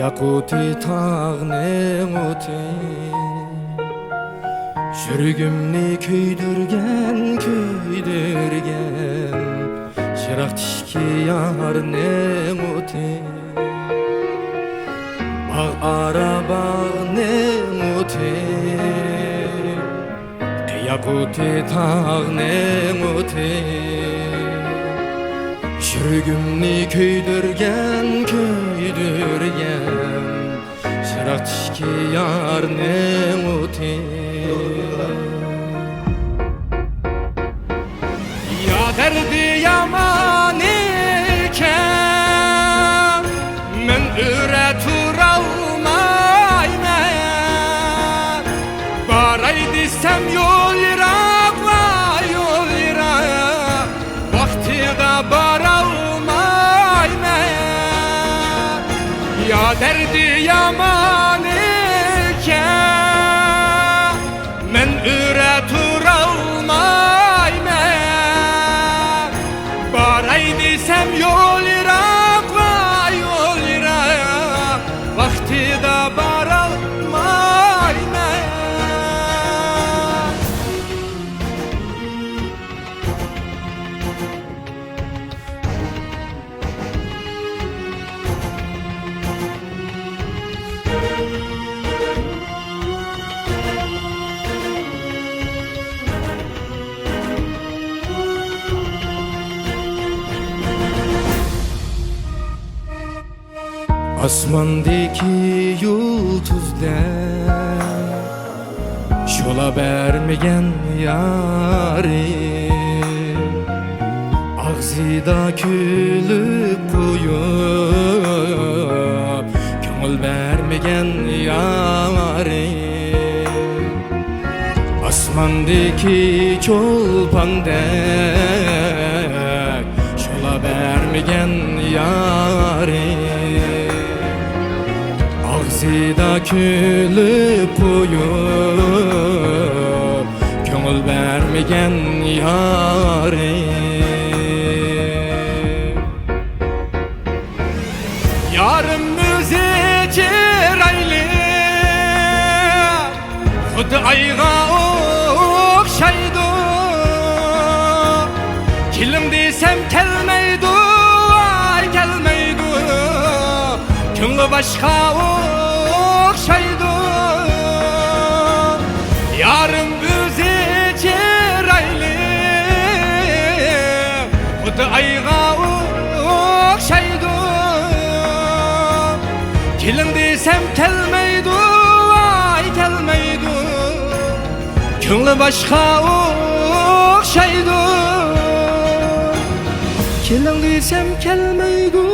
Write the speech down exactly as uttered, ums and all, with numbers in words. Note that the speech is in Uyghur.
ياقۇتى تاغنىڭ ئوتى، يۈرىكىمنى كۆيدۈرگەن، كۆيدۈرگەن، يىراقتىكى يارنىڭ ئوتى، باغ ئارا باغنىڭ ئوتى، ياقۇتى تاغنىڭ ئوتى، يۈرىكىمنى كۆيدۈرگەن، كۆيدۈرگەن، يىراقتىكى يارنىڭ ئوتى. يا دەردى يامان ئىكەن، مەن ئۆرە تۇرالمايمەن. باراي دېسەم يول يىراق، ۋاي يول يىراق، ۋاقتىدا بارالمايمەن. يا دەردى يامان ئىكەن، مەن ئۆرە تۇرالمايمەن. باراي دېسەم يول يىراق، ۋاي يول يىراق، ۋاقتىدا بارالمايمەن. ئاسماندىكى يۇلتۇزدەك شولا بەرمىگەن يارىم، ئاغزىدا كۈلۈپ قويۇپ، كۆڭۈل بەرمىگەن يارىم، ئاسماندىكى چولپاندەك شولا بەرمىگەن يارىم، ئاغزىدا كۈلۈپ قويۇپ، كۆڭۈل بەرمىگەن يارىم. يارىم ئۆزى چىرايلىق، خۇددى ئايغا ئوخشايدۇ. كېلىڭ دېسەم كەلمەيدۇ، ئاي كەلمەيدۇ. كۆڭلى باشقا ئوخشايدۇ. يارىم ئۆزى چىرايلىق، خۇددى ئايغا ئوخشايدۇ. كېلىڭ دېسەم كەلمەيدۇ، ئاي كەلمەيدۇ. كۆڭلى باشقا ئوخشايدۇ. كېلىڭ دېسەم كەلمەيدۇ.